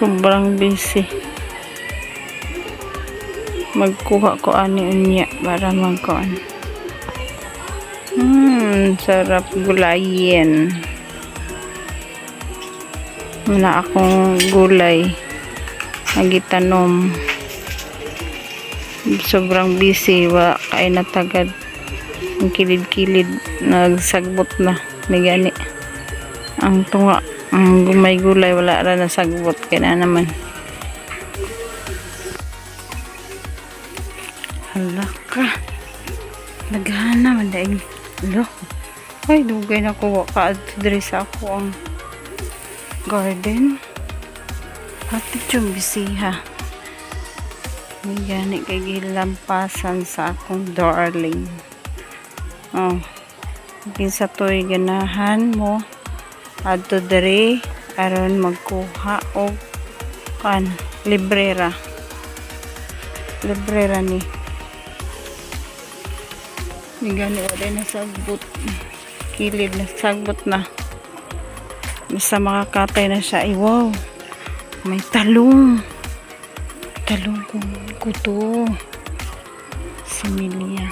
Sobrang busy. Magkuha ko ani unya para magkuan. Sarap gulayin. Wala akong gulay. Nagitanom. Sobrang busy. Wa kay natagad. Ang kilid-kilid. Nagsagbot na. May gani. Ang tunga. Ang may gulay wala ra nasagbot. Kaya na naman. Hala ka. Naghana man daing. Lo. Ay, dugay na ko ka diri sa ako ang garden. Hapit yung bisiha. May gani kay gilampasan sa akong darling. Oh. Kinsa to'y ganahan mo adto diri aron magkuha og kan librera. Librera ni. May gani wala na sagbot. Kilid na sagbot na. Basta makakatay na siya. Ay, wow. May talong. Talong kong kuto. Similya.